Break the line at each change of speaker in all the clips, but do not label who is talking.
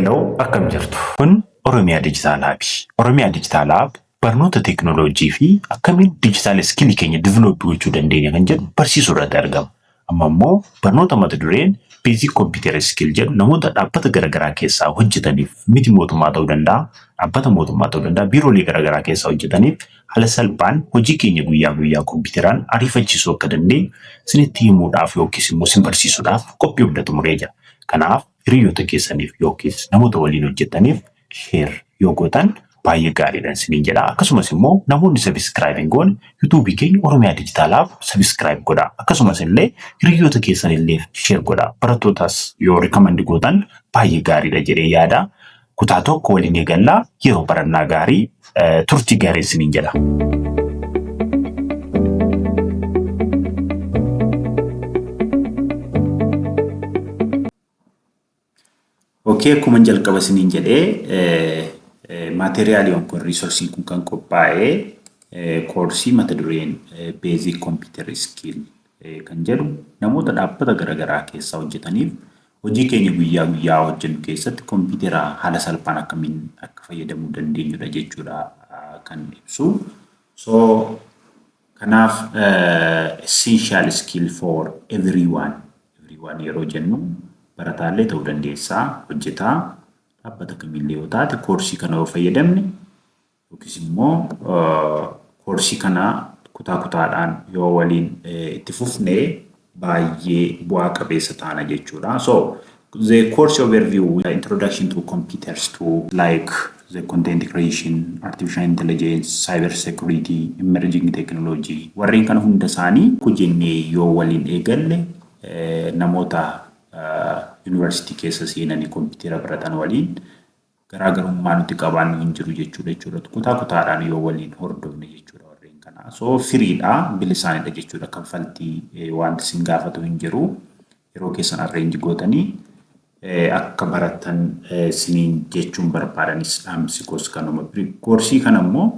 Hello, akkam jirtu? Kun Oromiyaa Digital Hub. Oromiyaa Digital Hub barnoota teekinooloojii fi akkamiin digital skillii keenya develop gochuu dandeenya kan jedhu barsiisuu irratti argama. Amma immoo barnoota mata dureen Basic Computer Skill jedhu namoota dhaabbata garaagaraa keessaa hojjetaniif, miti mootummaa ta'uu danda'a, dhaabbata mootummaa ta'uu danda'a, biiroolee garaagaraa keessaa hojjetaniif haala salphaan hojii keenya guyyaa guyyaa kompiitaraan ariifachiisuu akka dandeenyu isinitti himuudhaaf yookiis immoo isin barsiisuudhaaf qophii hunda xumuree jira. Kanaaf hiriyoota keessaniif yookiis namoota waliin hojjetaniif share yoo gootan baay'ee gaariidha isiniin jedha. Akkasumas immoo namoonni subscribe hin goone YouTubeii keenya Oromiyaa Digital Hub subscribe godhaa. Akkasumas illee hiriyoota keessan illee share godhaa. Barattootas yoo recommend gootan baay'ee gaariidha jedhee yaada. Kutaa tokko waliin eegallaa, yeroo barannaa gaarii, turtii gaarii isiniin jedha. Okay, akkuma jalqaba isiniin jedhee, maateriyaaliin kun, resourceiin kun kan qophaa'e koorsii mata dureen Basic Computer Skill kan jedhu namoota dhaabbata garaagaraa keessaa hojjetaniif, hojii keenya guyyaa guyyaa hojjennu keessatti kompiitara haala salphaan akkamiin akka fayyadamuu dandeenyudha jechuudha kan ibsu. So kanaaf essential skill for everyone. Everyone yeroo jennu barataallee ta'uu dandeessaa, hojjetaa dhaabbata kamiillee yoo taate, koorsii kana yoo fayyadamne yookiis immoo koorsii kana kutaa kutaadhaan yoo waliin itti fufne baay'ee bu'aa qabeessa taana jechuudha. So the course overview: introduction to computers to like the content creation, artificial intelligence, cyber security, emerging technology, warreen kana hunda isaanii hojjennee yoo waliin eegalle, namoota yuunivarsiitii keessa seenanii kompiitara baratan waliin garaagarummaa nuti qabaannu hin jiru jechuudha. Kutaa kutaadhaan yoo waliin hordofne jechuudha warreen kana. So freedha, bilisaanidha jechuudha. Kaffaltii wanti isin gaafatu hin jiru. Yeroo keessan arrange gootanii akka barattan isiniin jechuun barbaadanis dhaamsi koos kanuma. Koorsii kana immoo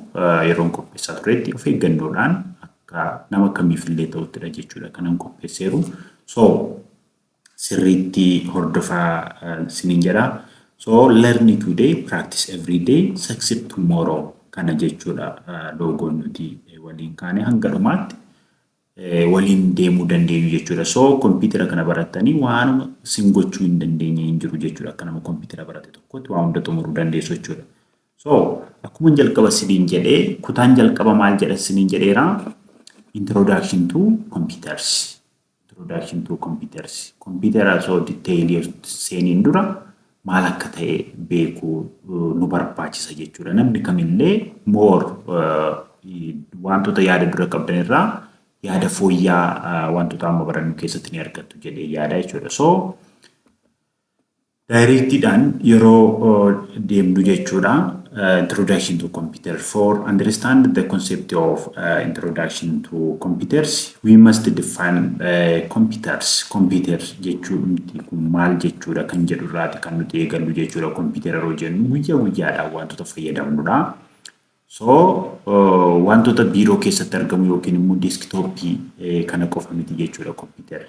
yeroon qopheessaa turetti of eeggannoodhaan akka nama kamiifillee ta'uttidha jechuudha kanan qopheesseeru. So sirriitti hordofaa isiniin jedha. So learn today, practice every day, succeed tomorrow kana jechuudha logoon nuti waliin kaane hanga dhumaatti waliin deemuu dandeenyu jechuudha. So kompiitara kana barattanii waanuma isin gochuu hin dandeenye hin jiru jechuudha. Akka nama kompiitara barate tokkotti waa hunda xumuruu dandeessu jechuudha. So akkuma jalqaba isiniin jedhee, kutaan jalqaba maal jedha isiniin jedheera? Introduction to computers. Introduction to computers. Kompiitara osoo detailii seeniin dura maal akka ta'e beekuu nu barbaachisa jechuudha. Namni kamillee more wantoota yaada dura qabdan irraa yaada fooyya'aa wantoota amma barannu keessatti ni argattu jedhee yaada jechuudha. So directiidhaan yeroo deemnu jechuudha. Introduction to computer. For understand the concept of introduction to computers, we must define computers. Computers jechuun kun maal jechuudha kan jedhu irraati kan nuti eegallu jechuudha. Computer yeroo jennu guyyaa guyyaadhaan wantoota fayyadamnudha. So wantoota biiroo keessatti argamu yookiin immoo desktopii kana qofa miti jechuudha computer.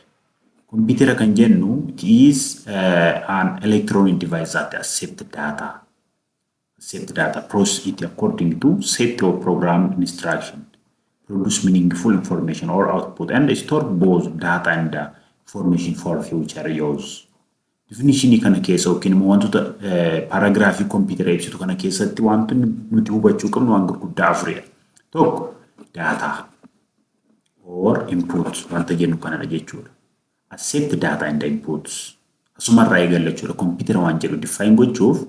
Computer kan jennu, it is an electronic device that accept data. Accept data, process it according to set of program instruction, produce meaningful information or output, and store both data and information for future use. Definitionii kana keessa yookiin immoo wantoota paragraphii kompiitara ibsitu kana keessatti wantoonni nuti hubachuu qabnu waan gurguddaa afuridha. Tokko, data or input wanta jennu kanadha jechuudha. Accept data and inputs. Asumarraa eegalla jechuudha. Kompiitara waan jedhu define gochuuf,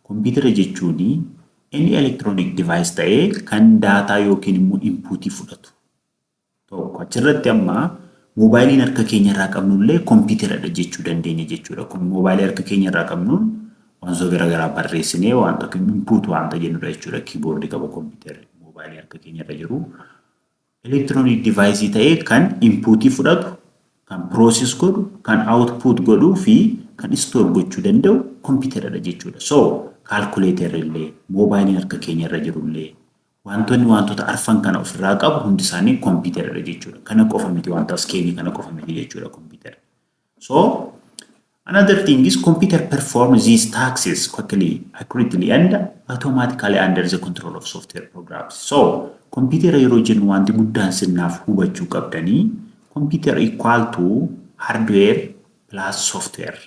kompiitara jechuun any electronic device ta'ee kan data yookiin immoo inputii fudhatu. Tokko, achirratti amma moobaayiliin harka keenya irraa qabnullee kompiitaradha jechuu dandeenya jechuudha. Kun moobaayilii harka keenya irraa qabnuun wantoota garaagaraa barreessinee wanta input wanta jennudha jechuudha. Keyboardii qaba kompiitarri moobaayilii harka keenya irra jiru. Electronic device ta'ee kan inputii fudhatu, kan process godhu, kan output godhuu fi kan store gochuu danda'u kompiitaradha jechuudha. So calculator illee, moobaayiliin harka keenya irra jirullee, wantoonni wantoota arfan kana ofirraa qabu hundi isaanii kompiitaradha jechuudha. Kana qofa miti, wanta as keenya kana qofa miti jechuudha kompiitara. So Another thing is computer performs these tasks quickly, accurately and automatically under the control of software programs. So, computer yeroo jennu wanti guddaan sirnaaf hubachuu qabdanii computer equal to hardware plus software.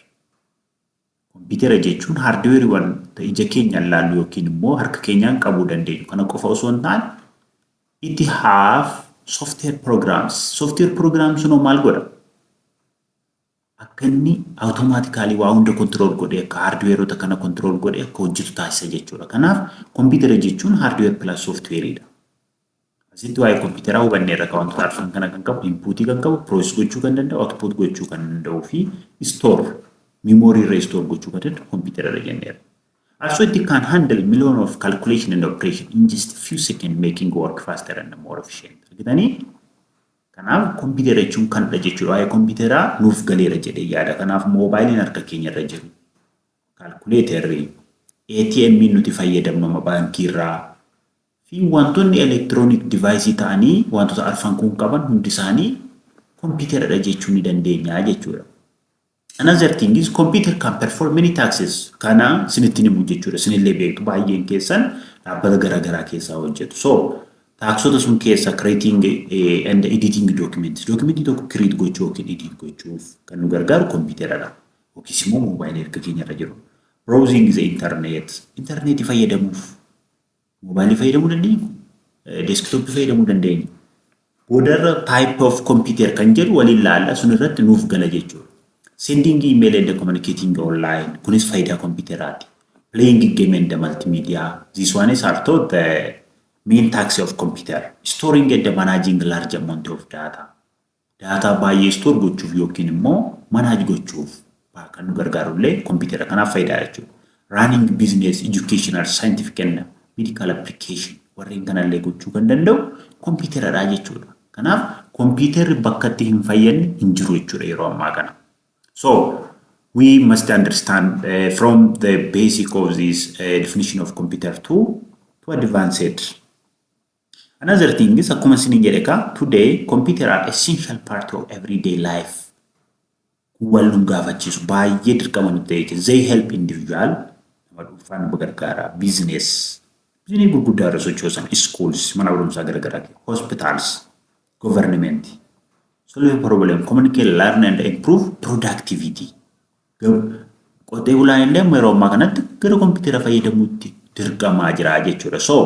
Kompiitara jechuun hardware wanta ija keenyaan laallu yookiin immoo harka keenyaan qabuu dandeenyu. Kana qofa osoo hin taane, it have software programs. Software programs sunoo maal godha? Akka inni automatically waa hunda control godhee, akka hardwareota kana control godhee akka hojjetu taasisa jechuudha. Kanaaf kompiitara jechuun hardware plus softwareidha. Asitti waa'ee kompiitaraa hubanneerra kan wantoota arfan kana kan qabu, inputii kan qabu, process gochuu kan danda'u, output gochuu kan danda'uu fi store memory irra store gochuu kan danda'u kompiitara irra jenneerra. Also, it can handle million of calculation and operation in just few seconds, making work faster and more efficient. Argitanii? Kanaaf kompiitara jechuun kanadha jechuudha. Waa'ee kompiitaraa nuuf galeera jedhee yaada. Kanaaf moobaayiliin harka keenya irra jiru, calculatorri, ATM nuti fayyadamnu amma baankii irraa fi wantoonni electronic device ta'anii wantoota arfan kun qaban hundi isaanii kompiitaradha jechuu ni dandeenya jechuudha. Another thing is computer can perform many tasks. Kana sinitti himu jechuudha. Sinillee beektu, baay'een keessan dhaabbata garaagaraa keessaa hojjetu. So taskota sun keessa creating and editing documents. Documentii tokko create gochuu yookiin edit gochuuf kan nu gargaaru kompiitaradha. Yookiis immoo moobaayilii harka keenya irra jiru. Browsing the internet. Interneetii fayyadamuuf moobaayilii fayyadamuu dandeenya. Desktopii fayyadamuu dandeenya. Boodarra type of computer kan jedhu waliin laalla, sun irratti nuuf gala jechuudha. Sending email and communicating online, kunis faayidaa kompiitaraati. Playing game and multimedia, this one is also the main task of computer. Storing and managing large amount of data. Data baay'ee store gochuuf yookiin immoo manage gochuuf kan nu gargaaru illee kompiitara, kanaaf faayidaa jechuudha. Running business, educational, scientific and medical application, warreen kanallee gochuu kan danda'u kompiitaradha jechuudha. Kanaaf kompiitarri bakka itti hin fayyadne hin jiru jechuudha yeroo ammaa kana. So we must understand from the basic of this definition of computer to advanced. Another thing is, akkuma isiniin jedhe kaa, today computer are essential part of everyday life. Wal nu gaafachiisu, baay'ee dirqama nutti ta'e jechuudha. They help individual, nama dhuunfaa nama gargaara, business business gurguddaa irra sochoosan, schools, mana barumsaa garaagaraa, hospitals, government, solve problem, communicate, learn and improve productivity. Qotee bulaan illee yeroo ammaa kanatti gara kompiitara fayyadamuutti dirqamaa jira jechuudha. So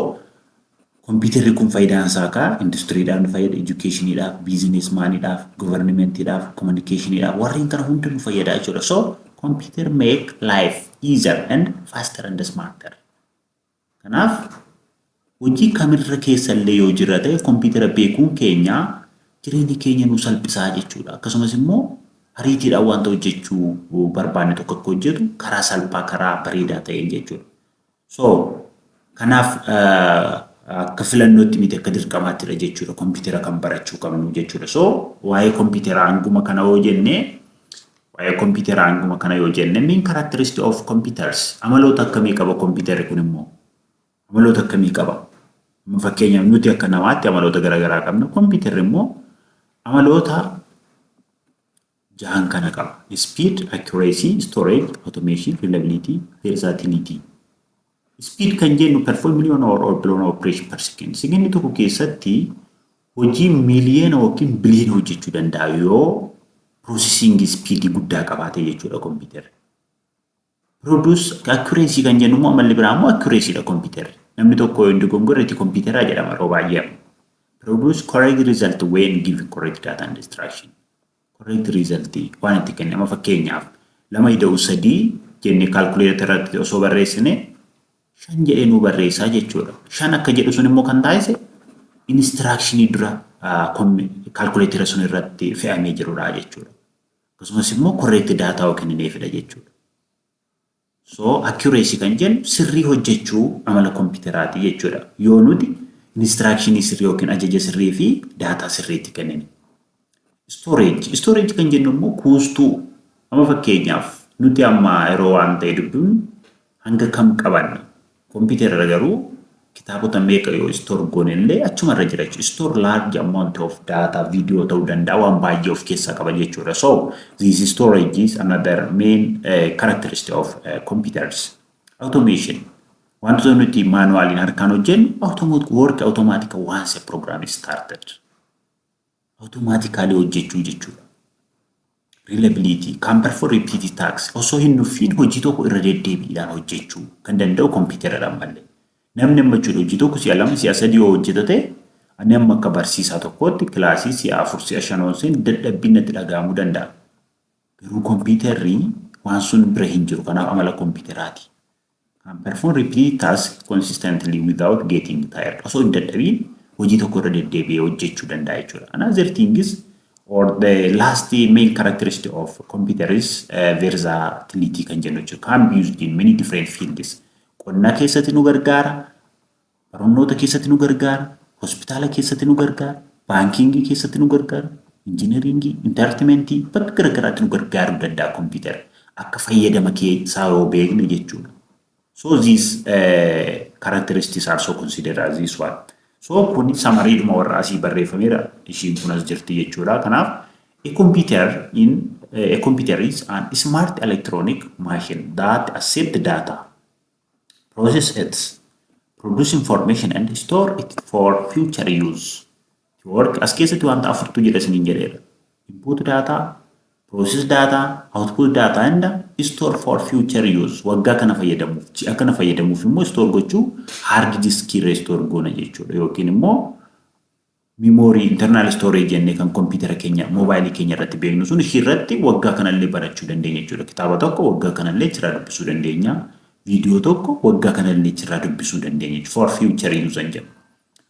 kompiitarri kun faayidaan isaa kaa industiriidhaaf nu fayyada, educationiidhaaf, businessmaniidhaaf, governmentiidhaaf, communicationiidhaaf, warreen kana hunda nu fayyada jechuudha. So computer make life easier and faster and smarter. Kanaaf hojii kamirra keessallee yoo jira ta'e, kompiitara beekuun keenya jireenya keenya nu salphisaa jechuudha. Akkasumas immoo ariitiidhaan wanta hojjechuu barbaanne tokko akka hojjetu karaa salphaa, karaa bareedaa ta'een jechuudha. So kanaaf akka filannootti miti, akka dirqamaattidha jechuudha kompiitara kan barachuu qabnu jechuudha. So waa'ee kompiitara hanguma kana yoo jenne, main characteristic of computers, amaloota akkamii qaba kompiitarri kun immoo, amaloota akkamii qaba? Fakkeenyaaf nuti akka namaatti amaloota garaagaraa qabna. Kompiitarri immoo amaloota jahan kana qaba. Speed, accuracy, storage, automation, reliability, versatility. Speed kan jennu perform million or billion operation per second. Secondii tokko keessatti hojii miiliyoona yookiin biliyoona hojjechuu danda'a yoo processing speed guddaa qabaate jechuudha kompiitarri. Produce accuracy kan jennu immoo, amalli biraa immoo accuracy dha kompiitarri. Namni tokko yoo dogongore itti kompiitaraa jedhama yeroo baay'ee. Produce correct result when given correct data and instruction. Correct result waan itti kennama, fakkeenyaaf lama ida'u sadii jennee calculator irratti osoo barreessine, shan jedhee nuu barreessaa jechuudha. Shan akka jedhu sun immoo kan taasise instructionii dura calculator sun irratti fe'amee jirudha jechuudha. Akkasumas immoo correct data yoo kennineefidha jechuudha. So accuracy kan jennu sirrii hojjechuu amala kompiitaraati jechuudha. Yoo nuti instructionii sirrii yookiin ajaja sirrii fi data sirriitti kennine. Storage. Storage kan jennu immoo kuustuu. Amma fakkeenyaaf nuti amma yeroo waan ta'e dubbifnu hanga kam qabanna? Kompiitara garuu Kitaabota meeqa yoo store goone illee achumarra jira jechuudha. Store large amount of data, video ta'uu danda'a, waan baay'ee of keessaa qaba jechuudha. So this storage is another main characteristic of computers. Automation. Wantoota nuti manualiin harkaan hojjennu automatic work, automatic once a program is started. Automatically hojjechuu jechuudha. Reliability can perform repeated tasks. Osoo hin nuffiin hojii tokko irra deddeebiidhaan hojjechuu kan danda'u kompiitaradhaan malee. Namni amma jechuudha hojii tokko si'a 2, si'a 3 yoo hojjeta ta'e, ani amma akka barsiisaa tokkootti kilaasii si'a 4, si'a 5 seen dadhabbiin natti dhaga'amuu danda'a. Garuu kompiitarri waan sun bira hin jiru. Kanaaf amala kompiitaraati. Can perform repeated tasks consistently without getting tired. Osoo hin dadhabiin hojii tokko irra deddeebi'ee hojjechuu danda'a jechuudha. Another thing is, or the last main characteristic of computer is versatility kan jennu jechuudha. Can be used in many different fields. Qonna keessatti nu gargaara, barnoota keessatti nu gargaara, hospitaala keessatti nu gargaara, bankingii keessatti nu gargaara, engineeringii, entertainmentii, bakka garagaraatti nu gargaaruu danda'a kompiitara. Akka fayyadama keessaa yoo beekne jechuudha. So these characteristics are so considered as this one. So kun summarydhuma warra asii barreeffameera, ishiin kun as jirti jechuudha. Kanaaf a computer is an smart electronic machine that accept data, process it, produce information and store it for future use. Work as keessatti wanta afurtu jira isiniin jedheera. Input data, process data, output data and store for future use. Waggaa kana fayyadamuuf, ji'a kana fayyadamuuf immoo store gochuu hard disk irra store goona jechuudha. Yookiin immoo memory, internal storage jennee kan kompiitara keenya, moobaayilii keenya irratti beeknu sun ishii irratti waggaa kanallee barachuu dandeenya jechuudha. Kitaaba tokko waggaa kanallee achirraa dubbisuu dandeenya. Viidiyoo tokko waggaa kanallee achirraa dubbisuu dandeenya for future use an jedhu.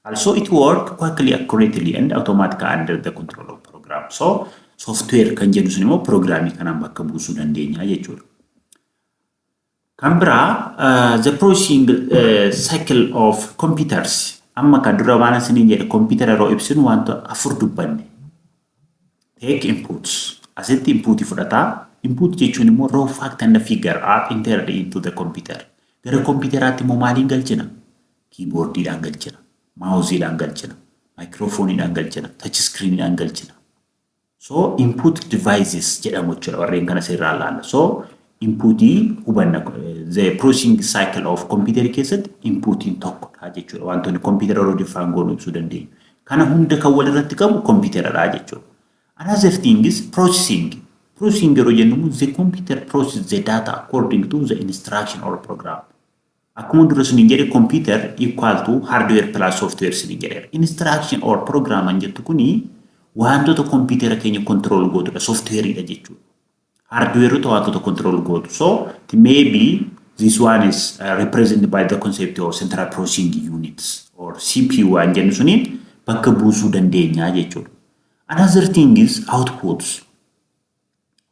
Also it work quickly, accurately and automatically under the control of program. So software kan jennu sun immoo programii kanaan bakka buusuu dandeenya jechuudha. Kan biraa the processing cycle of computers. Amma kan dura waan isiniin jedhe, kompiitara yeroo ibsinu wanta afur dubbanne. Take inputs. Asitti inputii fudhataa. Input jechuun immoo raw fact and figure are entered into the computer. Gara kompiitaraatti immoo maaliin galchina? Keyboardiidhaan galchina. Mouseiidhaan galchina. Microphoneiidhaan galchina. Touch screeniidhaan galchina. So input devices jedhamu jechuudha warreen kana sirraa ilaalla. So inputii hubanna, the processing cycle of computer keessatti inputiin tokkodha jechuudha. Wantoonni computer yeroo define goonu ibsuu dandeenyu. Kana hunda kan walirratti qabu computeradha jechuudha. Another thing is processing. Processing yeroo jennu, the computer process the data according to the instruction or program. Akkuma dura siniin jedhe, computer equal to hardware plus software siniin jedheera. Instruction or program an jettu kuni wantoota kompiitara keenya control gootudha, softwareidha jechuudha. Hardwareota wantoota control gootu. So maybe this one is represented by the concept of central processing units or CPU waan jennu suniin bakka buusuu dandeenya jechuudha. Another thing is outputs,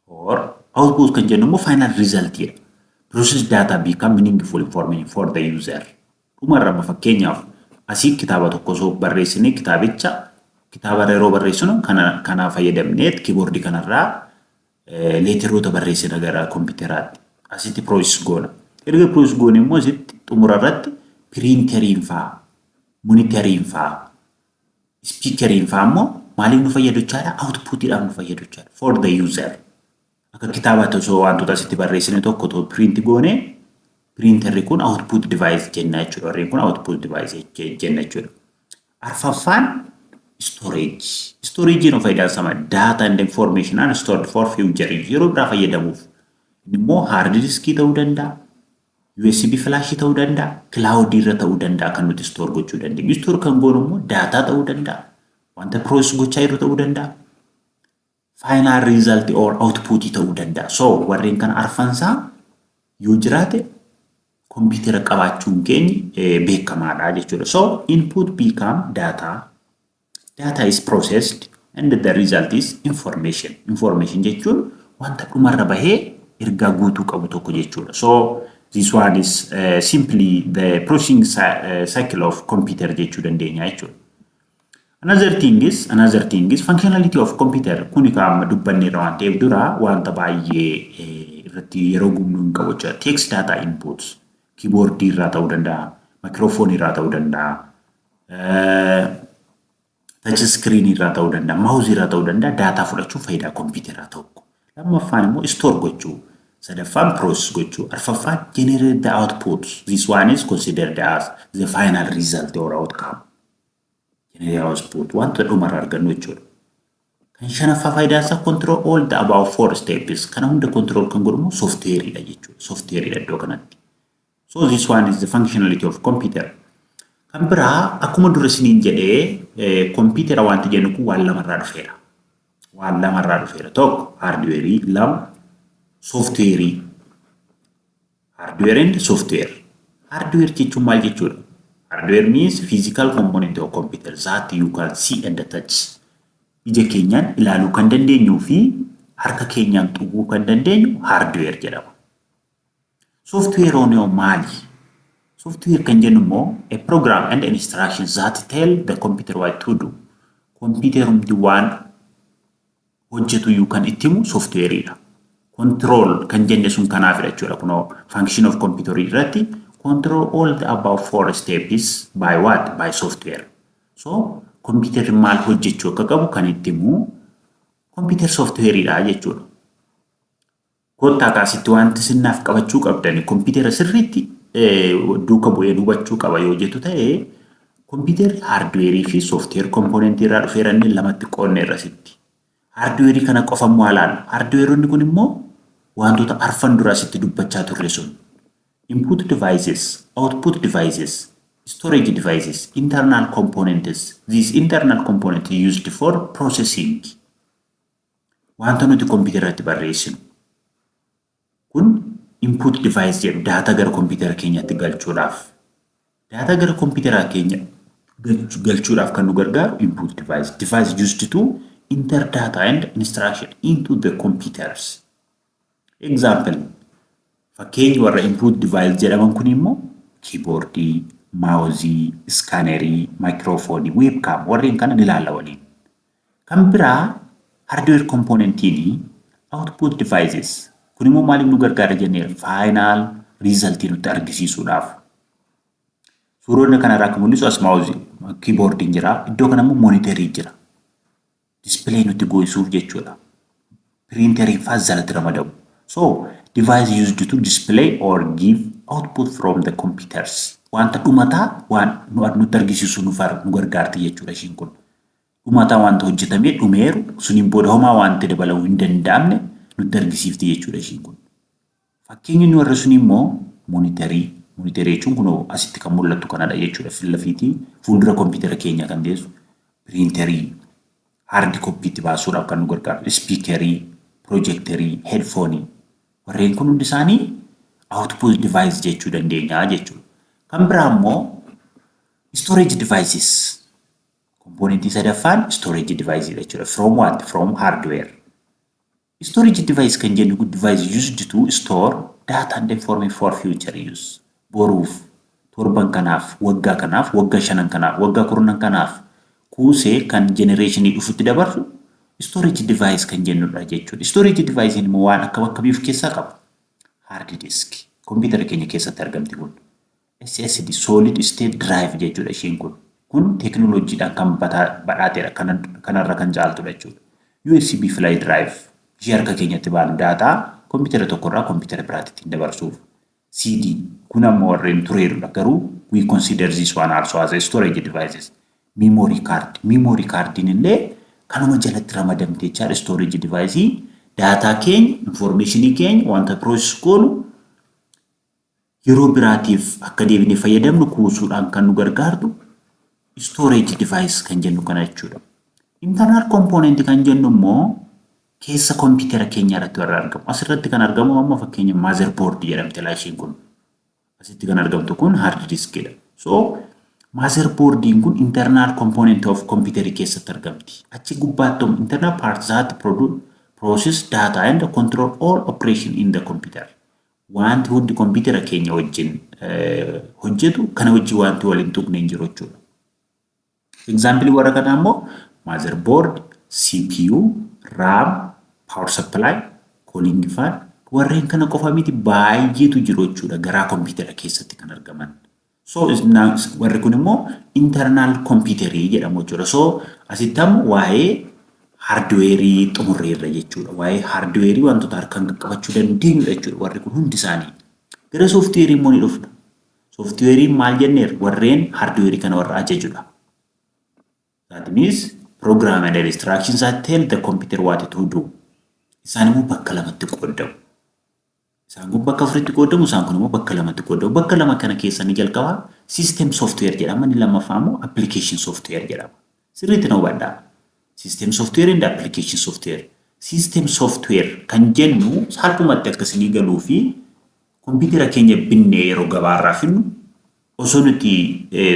or output kan jennu immoo final result jedha. Process data become meaningful information for the user. Dhumarra fakkeenyaaf asii kitaaba tokko osoo barreessinee, kitaabicha kitaaba yeroo barreessinu kana fayyadamnee keyboardii kanarraa letteroota barreessina gara kompiitaraatti. Asitti process goona. Erga process goone immoo asitti xumura irratti printeriin fa'aa, monitoriin fa'aa, speakeriin fa'aa immoo maaliif nu fayyadu jechaadha? Outputiidhaaf nu fayyadu jechaadha. For the user. Akka kitaabaatti osoo wantoota asitti barreessine tokko otoo print goone, printerri kun output device jenna jechuudha. Warreen kun output device jenna jechuudha. Arfaffaan storage. Storage nu faayidaan isaa data and information are stored for future use, yeroo biraa fayyadamuuf. Inni immoo hard diskii ta'uu danda'a, USB flash ta'uu danda'a, cloud irra ta'uu danda'a kan nuti store gochuu dandeenyu. Store kan goonu immoo data ta'uu danda'a, wanta process gochaa jiru ta'uu danda'a, final result or output ta'uu danda'a. So warreen kana arfansaa yoo jiraate kompiitara qabaachuun keenya beekamaadha jechuudha. So input become data, data is processed and the result is information. Information jechuun wanta dhumarra bahee ergaa guutuu qabu tokko jechuudha. So this one is simply the processing cycle of computer jechuu dandeenya jechuudha. Another thing is functionality of computer. Kuni kan amma dubbanneerra waan ta'eef dura wanta baay'ee irratti yeroo gubnu hin qabu jechuudha. Text data inputs, keyboardii irraa ta'uu danda'a, Microphone irraa ta'uu danda'a. Touch screen irraa ta'uu danda'a. Mouse irraa ta'uu danda'a. Daataa fudhachuuf faayidaa kompiitaraa tokko. Lammaffaan immoo store gochuu. Sadaffaan process gochuu. Arfaffaan generate the output. This one is considered as the final result or outcome. Generate output wanta dhumarraa argannu jechuudha. Kan shanaffaa faayidaan isaa control all the above four steps. Kana hunda control kan godhamu softwareidha jechuudha. Softwareidha iddoo kanatti. So this one is the functionality of computer. Kan biraa akkuma dura isiniin jedhee, kompiitara wanti jennu kun waan lamarraa dhufeera. Waan lamarraa dhufeera. Tokko hardwareii, lama softwareii. Hardware and software. Hardware jechuun maal jechuudha? Hardware means physical component of computer that you can see and touch. Ija keenyaan ilaaluu kan dandeenyuu fi harka keenyaan tuquu kan dandeenyu hardware jedhama. Software hoo maali? Software kan jennu immoo a program and instructions that tell the computer what to do. Kompiitarumti waan hojjetu iyyuu kan itti himu softwareidha. Control kan jenne sun kanaafidha jechuudha. Kunoo function of computer irratti control all the above four steps by what? By software. So kompiitarri maal hojjechuu akka qabu kan itti himu computer softwareidha jechuudha. Kottaa kaasitti wanti sinnaaf qabachuu qabdani, kompiitara sirriitti duuka bu'een hubachuu qaba yoo jettu ta'e, kompiitarri hardwareii fi software componentii irraa dhufeera, inni lamatti qoodne irra sitti. Hardwareii kana qofa immoo ilaalla. Hardwareonni kun immoo wantoota arfan dura asitti dubbachaa turre sun. Input devices, output devices, storage devices, internal components. These internal components used for processing. Wanta nuti kompiitara irratti barreessinu. Kun input device jedhu, data gara kompiitara keenyaatti galchuudhaaf. Data gara kompiitara keenya galchuudhaaf kan nu gargaaru input device. Device used to enter data and instruction into the computers. Example, fakkeenyi warra input device jedhaman kun immoo keyboardii, mouseii, scannerii, microphoneii, webcam, warreen kana ni ilaalla waliin. Kan biraa hardware componentiin output devices kun immoo maaliif nu gargaara jenneera? Final result nutti argisiisuudhaaf. Suuronni kanarraa akka mul'isu as mouseii, keyboardiin jira. Iddoo kana immoo monitorii jira. Display nutti gochisuuf jechuudha. Printeriin fa'aa jalatti ramadamu. So device used to display or give output from the computers. Wanta dhumataa waan nutti argisiisu nu gargaarti jechuudha ishiin kun. Dhumataa wanta hojjetamee dhumeeru suniin booda homaa wanti dabalamuu hin danda'amne nutti argisiifti jechuudha ishiin kun. Fakkeenyi inni warra sun immoo monitorii. Monitorii jechuun kun asitti kan mul'attu kanadha jechuudha. Filafiitii fuuldura kompiitara keenyaa kan teessu. Printerii, hard copyitti baasuudhaaf kan nu gargaaru. Speakerii, projectorii, headphoneii. Warreen kun hundi isaanii output device jechuu dandeenya jechuudha. Kan biraa immoo storage devices. Componentii sadaffaan storage device jechuudha. From what? From hardware. Storage device kan jennu kun device used to store data and information for future use. Boruuf, torban kanaaf, waggaa kanaaf, waggaa shanan kanaaf, waggaa 10 kanaaf kuusee kan generationii dhufutti dabarsu storage device kan jennudha jechuudha. Storage device immoo waan akkam akkamii of keessaa qaba? Hard disk kompiitara keenya keessatti argamti kun. SSD, solid state drive jechuudha isheen kun. Kun teekinooloojiidhaan kan badhaatedha, kanarra kan caaltudha jechuudha. USB flash drive ishee harka keenyatti baanu, daataa kompiitara tokkorraa kompiitara biraatti ittiin dabarsuuf. CD kun ammoo warreen tureerudha, garuu we consider this one also as a storage devices. Memory card, memory cardiin illee kanuma jalatti ramadamte jechaadha. Storage device daataa keenya, informationii keenya, wanta process goonu yeroo biraatiif akka deebinee fayyadamnu kuusuudhaan kan nu gargaartu storage device kan jennu kana jechuudha. Internal component kan jennu immoo keessa kompiitara keenya irratti warra argamu. Asirratti kan argamu amma fakkeenya motherboard jedhamte laashiin kun. Asitti kan argamtu kun hard diskidha. So motherboardiin kun internal component of computer keessatti argamti. Achi gubbaatti internal parts that produce, process data and control all operation in the computer. Wanti hundi kompiitara keenya wajjin hojjetu kana wajjin wanti waliin tuqne hin jiru jechuudha. Example warra kanaa immoo motherboard, CPU, RAM, power supply, cooling fan, warreen kana qofa miti, baay'eetu jiru jechuudha garaa kompiitara keessatti kan argaman. So warri kun immoo internal computerii jedhamu jechuudha. So asitti ammoo waa'ee hardwareii xumurreerra jechuudha. Waa'ee hardwareii wantoota harkaan qaqqabachuu dandeenyudha jechuudha warri kun hundi isaanii. Gara softwareii immoo ni dhufna. Softwareiin maal jenneerra? Warreen hardwareii kana warra ajajudha. That means program and instructions that tell the computer what to do. Isaan immoo bakka lamatti qoodamu. Isaan kun bakka afuritti qoodamu, isaan kun immoo bakka lamatti qoodamu. Bakka lama kana keessa ni jalqabaa system software jedhama, inni lammaffaa immoo application software jedhama. Sirriitti na hubadhaa. System software and application software. System software kan jennu salphumatti akkasinii galuu fi kompiitara keenya binnee yeroo gabaarraa finnu osoo nuti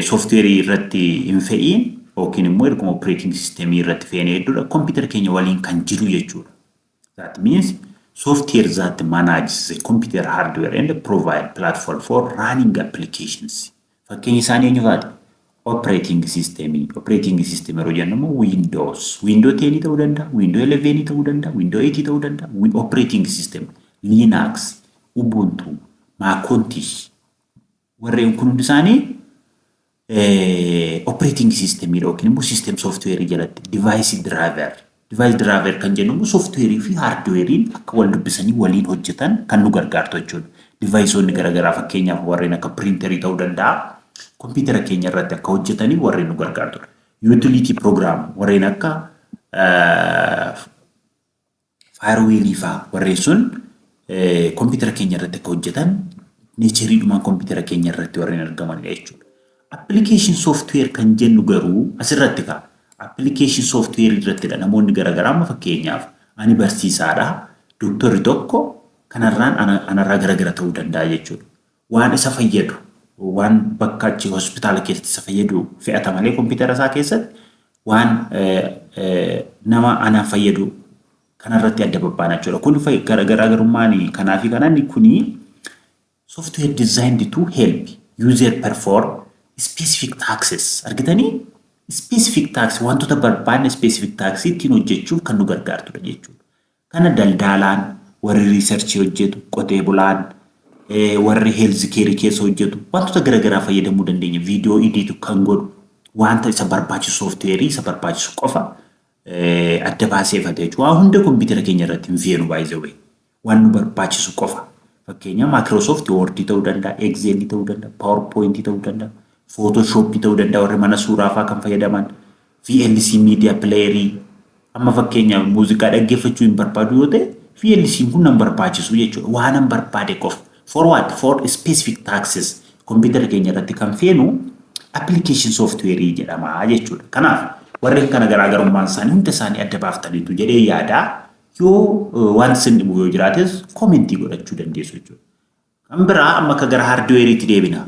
softwareii irratti hin fe'iin yookiin immoo erguma operating systemii irratti feene hedduudha kompiitara keenya waliin kan jiru jechuudha. That means software that manages the computer hardware and provide platform for running applications. Fakkeenya isaanii eenyu faati? Operating system. Operating system yeroo jennu immoo Windows. Windows 10 ta'uu danda'a, Windows 11 ta'uu danda'a, Windows 8 ta'uu danda'a. Operating system, Linux, Ubuntu, Macintosh. Warreen kun hundi isaanii operating system yookiin immoo system software jalatti. Device driver. Device driver kan jennu immoo software fi hardwarein akka wal dubbisanii waliin hojjetan kan nu gargaartu jechuudha. Deviceonni garaagaraa, fakkeenyaaf warreen akka printerii ta'uu danda'a. Kompiitara keenya irratti akka hojjetanii warreen nu gargaartudha. Utility program warreen akka firewallii fa'aa, warreen sun kompiitara keenya irratti akka hojjetan natureiidhumaan kompiitara keenya irratti warreen argamanidha jechuudha. Application software kan jennu garuu asirratti ka'a. Application software irrattidha namoonni garaagaraa. Amma fakkeenyaaf ani barsiisaadha. Dooktorri tokko kanarraan anarraa garagara ta'uu danda'a jechuudha. Waan isa fayyadu, waan bakka achi hospitaala keessatti isa fayyadu fe'ata malee kompiitara isaa keessatti waan nama anaan fayyadu kanarratti adda babbaana jechuudha. Kun garaagarummaan kanaa fi kanaan kuni software designed to help user perform specific tasks. Argitanii, specific tasks, wantoota barbaanne specific tasks ittiin hojjechuuf kan nu gargaartudha jechuudha. Kana daldalaan, warri researchii hojjetu, qotee bulaan, warri health careii keessa hojjetu wantoota garaagaraa fayyadamuu dandeenya. Viidiyoo edit kan godhu wanta isa barbaachisu, softwareii isa barbaachisu qofa adda baasee fate jechuudha. Waa hunda kompiitara keenya irratti hin feenu, by the way. Waan nu barbaachisu qofa. Fakkeenyaaf Microsoft Word ta'uu danda'a, Excel ta'uu danda'a, PowerPoint ta'uu danda'a, Photoshop ta'uu danda'a, warri mana suuraa fa'aa kan fayyadaman, VLC Media Player. Amma fakkeenyaaf muuziqaa dhaggeeffachuu hin barbaadu yoo ta'e, VLC kun nan barbaachisu jechuudha. Waan nan barbaade qofa. For what? For specific tasks. Kompiitara keenya irratti kan feenu application software jedhama jechuudha. Kanaaf warreen kana garaagarummaan isaanii hunda isaanii adda baaftaniitu jedhee yaada. Yoo waan isin dhibu yoo jiraates commentii godhachuu dandeessu jechuudha. Kan biraa amma akka gara hardwareiitti deebina.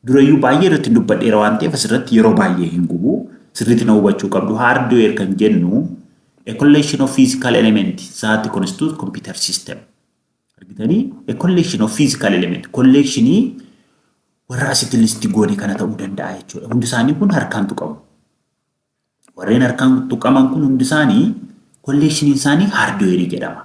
Durayyuu baay'ee irratti dubbadheera waan ta'eef asirratti yeroo baay'ee hin gubu. Sirriitti na hubachuu qabdu. Hardware kan jennu a collection of physical elements that constitute computer system. Argitanii, a collection of physical element. Collectionii warra asitti listii goone kana ta'uu danda'a jechuudha. Hundi isaanii kun harkaan tuqamu. Warreen harkaan tuqaman kun hundi isaanii collectioniin isaanii hardware jedhama.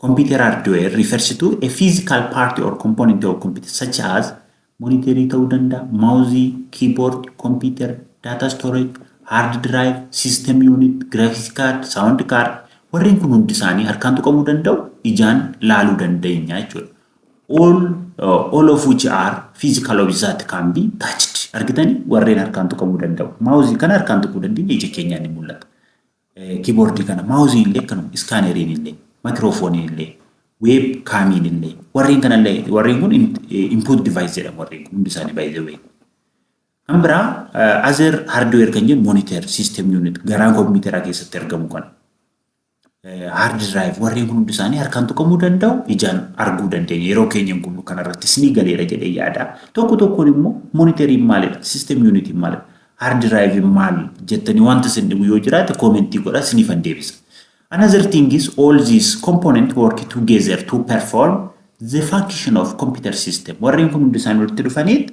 Computer hardware refers to a physical part or component of computer such as monitorii ta'uu danda'a, mouse, keyboard, computer, data storage, hard drive, system unit, graphics card, sound card. Warreen kun hundi isaanii harkaan tuqamuu danda'u, ijaan laaluu dandeenya jechuudha. All of which are physical objects that can be touched. Argitanii, warreen harkaan tuqamuu danda'u. Mouseii kana harkaan tuquu dandeenya, ija keenyaan ni mul'ata. Keyboardii kana, mouseiin illee akkanuma, scanneriin illee, microphoneiin illee, web camiin illee, warreen kanallee, warreen kun input device jedhamu, warreen kun hundi isaanii, by the way. Kan biraa other hardware kan jennu monitor, system unit garaan kompiitaraa keessatti argamu kana. Hard drive, warreen kun hundi isaanii harkaan tuqamuu danda'u, ijaan arguu dandeenya. Yeroo keenya kun kanarrattis ni galeera jedhee yaada. Tokko tokkoon immoo monitoriin maalidha? System unitiin maalidha? Hard drive maal jettanii wanta isin dhibu yoo jiraate commentii godhaa, isiniifan deebisa. Another thing is all these components work together to perform the function of computer system. Warreen kun hundi isaanii walitti dhufaniit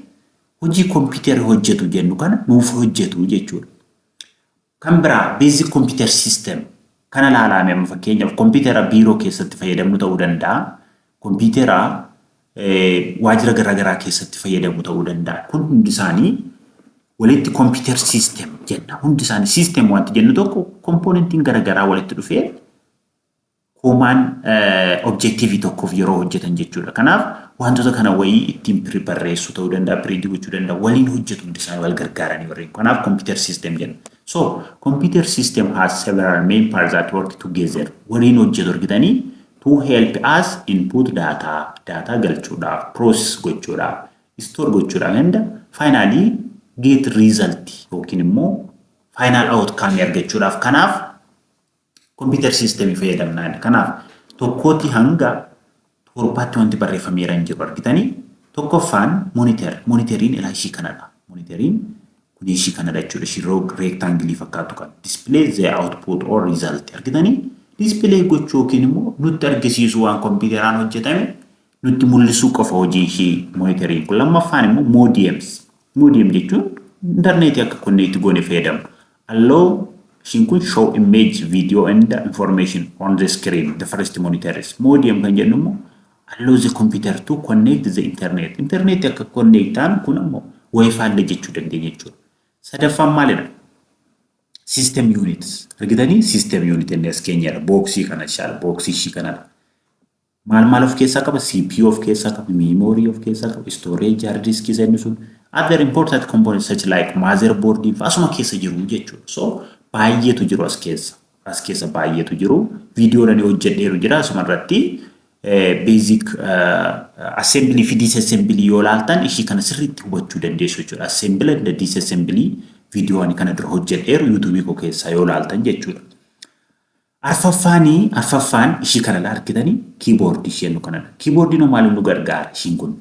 hojii kompiitarri hojjetu jennu kana nuuf hojjetu jechuudha. Kan biraa basic computer system kana ilaalame. Amma fakkeenyaaf kompiitara biiroo keessatti fayyadamnu ta'uu danda'a. Kompiitara waajjira garaagaraa keessatti fayyadamu ta'uu danda'a. Kun hundi isaanii walitti computer system jenna. Hundi isaanii system wanti jennu tokko componentiin garaagaraa walitti dhufee common objective tokkoof yeroo hojjetan jechuudha. Kanaaf wantoota kana wayii ittiin barreessuu ta'uu danda'a, print gochuu danda'a, waliin hojjetu hundi isaanii wal gargaaranii warreen. Kanaaf computer system jenna. So computer system has several main parts that work together. Waliin hojjetu argitanii to help us input data, data galchuudhaaf, process gochuudhaaf, store gochuudhaaf and finally get result yookiin immoo final outcome argachuudhaaf. Kanaaf computer system fayyadamnaan. Kanaaf tokkootii hanga torbaatti wanti barreeffameera hin jiru argitanii. Tokkoffaan monitor. Monitoriin ilaa ishii kanadha. Monitoriin kun ishii kanadha jechuudha. Ishii rectangle fakkaatu kan display the output or result argitanii, display gochuu yookiin immoo nutti argisiisu, waan kompiitaraan hojjetame nutti mul'isuu qofa hojii ishii monitoriin kun. Lammaffaan immoo modems. Modem jechuun intarneetii akka connect goone fayyadamu. Allow ishiin kun show image, video and information on the screen. The first monitor is. Modem kan jennu immoo allow the computer to connect the internet. Internet akka connect ta'an, kun ammoo wifi illee jechuu dandeenya jechuudha. Sadaffaan maalidha? System units. Argitanii, system unit inni as keenyadha. Boxii kana ishaadha. Boxii ishii kanadha. Maal maal of keessaa qaba? CPU of keessaa qaba, memory of keessaa qaba, storage, hard disk isa inni sun. Other important components such like motherboard asuma keessa jiru jechuudha. So baay'eetu jiru as keessa. As keessa baay'eetu jiru. Viidiyoon ani hojjedheeru jira asuma irratti. Basic assembly fi disassembly yoo ilaaltan ishii kana sirriitti hubachuu dandeessu jechuudha. Assembly and disassembly viidiyoo ani kana dura hojjedheeru YouTubeii koo keessaa yoo ilaaltan jechuudha. Arfaffaanii, arfaffaan ishii kana argitanii, keyboardii ishee nu kanadha. Keyboardiin maaliif nu gargaara ishiin kun?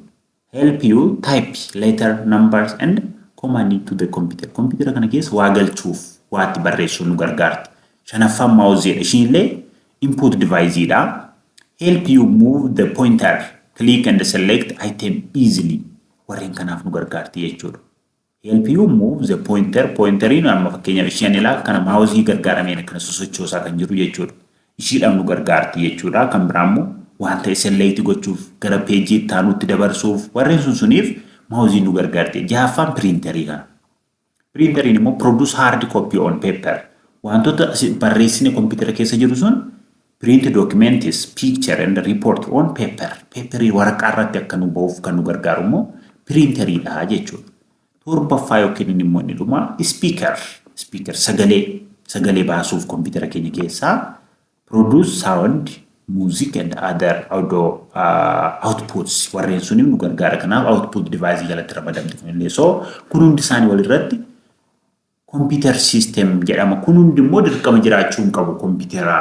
Help you type letter, numbers and command to the computer. Computer kana keessa waa galchuuf, waa itti barreessuuf nu gargaarti. Shanaffaan mouseiidha. Ishiin illee input deviceidha. Help you move the pointer, click and select item easily. Warreen kanaaf nu gargaarti jechuudha. Help you move the pointer, pointeriin amma fakkeenyaaf isheen ilaa kana mouseii gargaarameen akkana sosochoosaa kan jiru jechuudha. Ishiidhaan nu gargaarti jechuudha. Kan biraa immoo waan ta'e select gochuuf, gara pageii itti aanutti dabarsuuf, warreen sun suniif mouseiin nu gargaarti. Jahaffaan printerii kana. Printeriin immoo produce hard copy on paper. Wantoota barreessine kompiitara keessa jiru sun print documents, picture and report on paper. Paperii waraqaa irratti akka nu bahuuf kan nu gargaaru immoo printeriidha jechuudha. Torbaffaa yookiin immoo inni dhumaa speaker. Speaker sagalee baasuuf kompiitara keenya keessaa produce sound, music and other audio outputs warreen suniif nu gargaara. Kanaaf output device jalatti ramadamti kunillee. So kun hundi isaanii walirratti computer system jedhama. Kun hundi immoo dirqama jiraachuu hin qabu kompiitara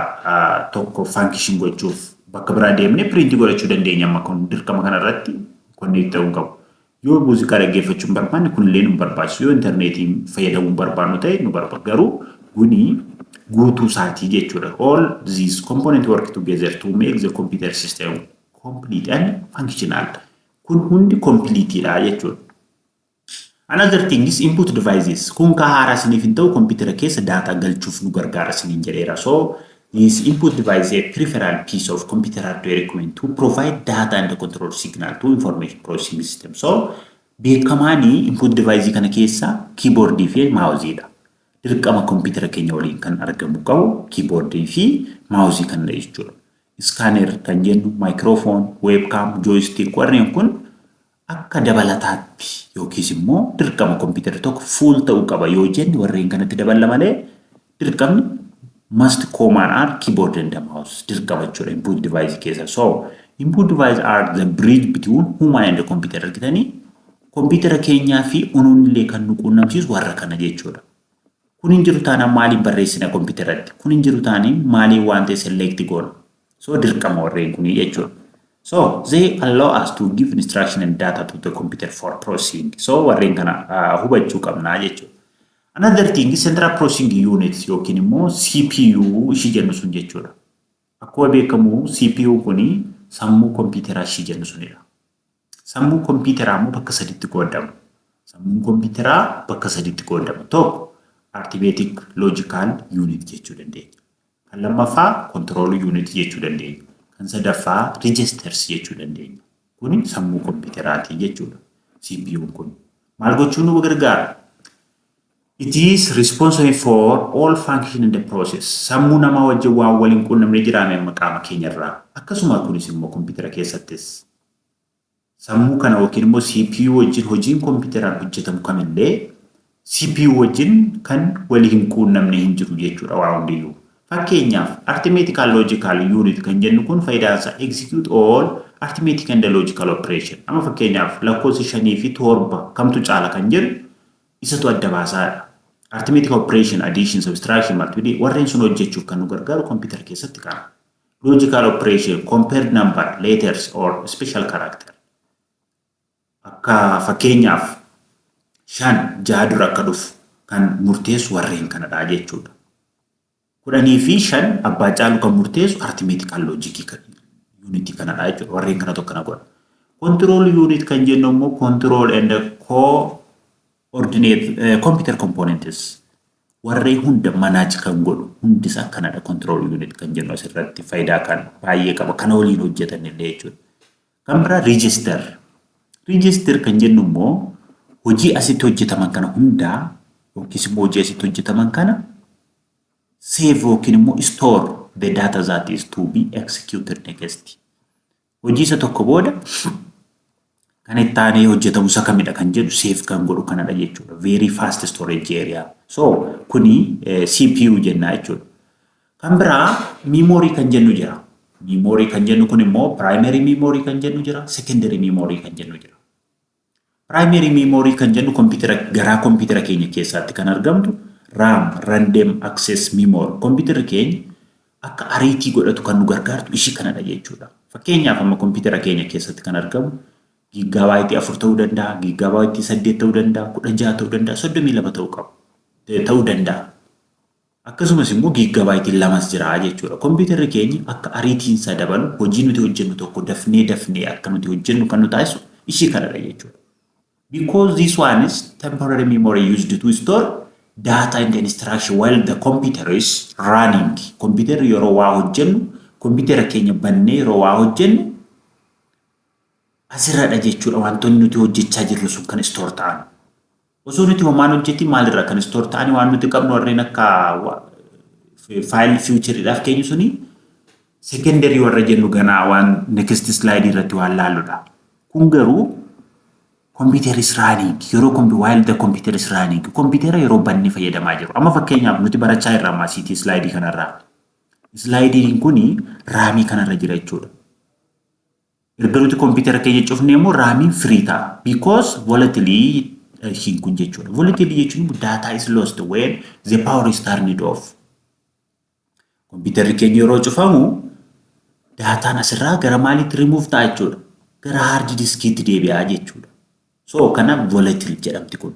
tokko function gochuuf. Bakka biraa deemnee print godhachuu dandeenya, amma kun dirqama kanarratti connect ta'uu hin qabu. Yoo muuziqaa dhaggeeffachuu hin barbaanne kunillee nu barbaachisu. Yoo intarneetii fayyadamuu hin barbaannu ta'e nu barbaadu. Garuu kuni guutuu isaatii jechuudha. All these components work together to make the computer system complete and functional. Kun hundi completeidha jechuudha. Another thing is input devices. Kun ka haaraa isiniif hin ta'u, kompiitara keessa daataa galchuuf nu gargaara isiniin jedheera. So this input device is a peripheral piece of computer hardware equipment to provide data and control signal to information processing system. So beekamaanii input device kana keessa keyboardii fi mouseiidha. Dirqama kompiitara keenya waliin kan argamu qabu keyboardii fi mouseii kanadha jechuudha. Scanner kan jennu, microphone, webcam, joystick warreen kun akka dabalataatti yookiis immoo dirqama kompiitara tokko full ta'uu qaba yoo jenne warreen kanatti daballa malee dirqamni must common are keyboard and mouse dirqama jechuudha input device keessa. So input device are the bridge between human and the computer. Argitanii, kompiitara keenyaa fi unuun illee kan nu quunnamsiisu warra kana jechuudha. Kun hin jiru taanaan maaliin barreessina kompiitaratti? Kun hin jiru taanaan maaliin waan ta'e select goona? So dirqama warreen kunii jechuudha. So they allow us to give instruction and data to the computer for processing. So warreen kana hubachuu qabnaa jechuudha. Another thing is central processing unit yookiin immoo CPU ishii jennu sun jechuudha. Akkuma beekamu CPU kuni sammuu kompiitaraa ishii jennu sunidha. Sammuun kompiitaraa immoo bakka sadiitti qoodama. Sammuun kompiitaraa bakka sadiitti qoodama. Tokko arithmetic logical unit jechuu dandeenya. Kan lammaffaa control unit jechuu dandeenya. Kan sadaffaa registers jechuu dandeenya. Kuni sammuu kompiiteraati jechuudha. CPU'n kun. Maal gochuu nu gargaara? It is responsible for all function in the process. Sammuu namaa wajjin waan waliin quunnamnee jiraame amma qaama keenyarraa. Akkasuma kunis immoo kompiitara keessattis. Sammuu kana yookiin immoo CPU wajjin hojiin kompiitaraan hojjetamu kamillee CPU wajjin kan walii hin quunnamne hin jiru jechuudha waa hundiyyuu. Fakkeenyaaf, arithmetical logical unit kan jennu kun faayidaan isaa execute all arithmetic and logical operation. Amma fakkeenyaaf, lakkoofsi shanii fi torba kamtu caala kan jedhu isatu adda baasaadha. Arithmetic operation, addition, subtraction, multiplication warreen sun hojjechuuf kan nu gargaaru kompiitara keessatti kana. Logical operation, compare number, letters or special character. Akka fakkeenyaaf, shan jaha dura akka dhufu kan murteessu warreen kanadha jechuudha. 15 fi 5 abbaa caalu kan murteessu arithmetical logic unit kanadha jechuudha. Warreen kanatu akkana godha. Control unit kan jennu immoo control and coordinate computer components, warreen hunda manage kan godhu hundis akkanadha. Control unit kan jennu asirratti faayidaa kan baay'ee qaba, kana waliin hojjetan illee jechuudha. Kan biraa register. Register kan jennu immoo hojii asitti hojjetaman kana hundaa yookiis immoo hojii asitti hojjetaman kana save yookiin immoo store the data that is to be executed next. Hojii isa tokko booda kan itti aanee hojjetamu isa kamidha kan jedhu save kan godhu kanadha jechuudha. Very fast storage area. So kuni CPU jenna jechuudha. Kan biraa memory kan jennu jira. Memory kan jennu kun immoo primary memory kan jennu jira, secondary memory kan jennu jira. Primary memory kan jennu kompiitara garaa kompiitara keenya keessatti kan argamtu RAM, random access memory. Kompiitarri keenya akka ariitii godhatu kan nu gargaartu ishii kanadha jechuudha. Fakkeenyaaf, amma kompiitara keenya keessatti kan argamu giiggaabaayitii 4 ta'uu danda'a, giiggaabaayitii 8 ta'uu danda'a, 16 ta'uu danda'a, 32 ta'uu qabu. Ta'uu danda'a. Akkasumas immoo giiggaabaayitiin lamas jira jechuudha. Kompiitarri keenya akka ariitiin isaa dabalu, hojii nuti hojjennu tokko dafnee dafnee akka nuti hojjennu kan nu taasisu ishii kanadha jechuudha. Because this one is temporary memory used to store data and instruction while the computer is running. Kompiitarri yeroo waa hojjennu, kompiitara keenya bannee yeroo waa hojjennu asirradha jechuudha wantoonni nuti hojjechaa jirru sun kan store ta'an. Osoo nuti homaan hojjetin maalirra kan store ta'anii waan nuti qabnu warreen akka file futureiidhaaf keenyu suni secondary warra jennu ganaa waan next slide irratti waan laalludha. Kun garuu computer is running, yeroo while the computer is running, computer yeroo bannee fayyadamaa jiru. Amma fakkeenyaaf, nuti barachaa jirra amma asiitii slide kanarraa. Slideiin kuni RAMii kanarra jira jechuudha. Erga nuti kompiitara keenya cufnee immoo RAMiin free ta'a. Because volatile ishiin kun jechuudha. Volatile jechuun data is lost when the power is turned off. Kompiitarri keenya yeroo cufamu daataan asirraa gara maaliitti remove ta'a jechuudha? Gara hard diskiitti deebi'aa jechuudha. So kanaaf volatile jedhamti kun.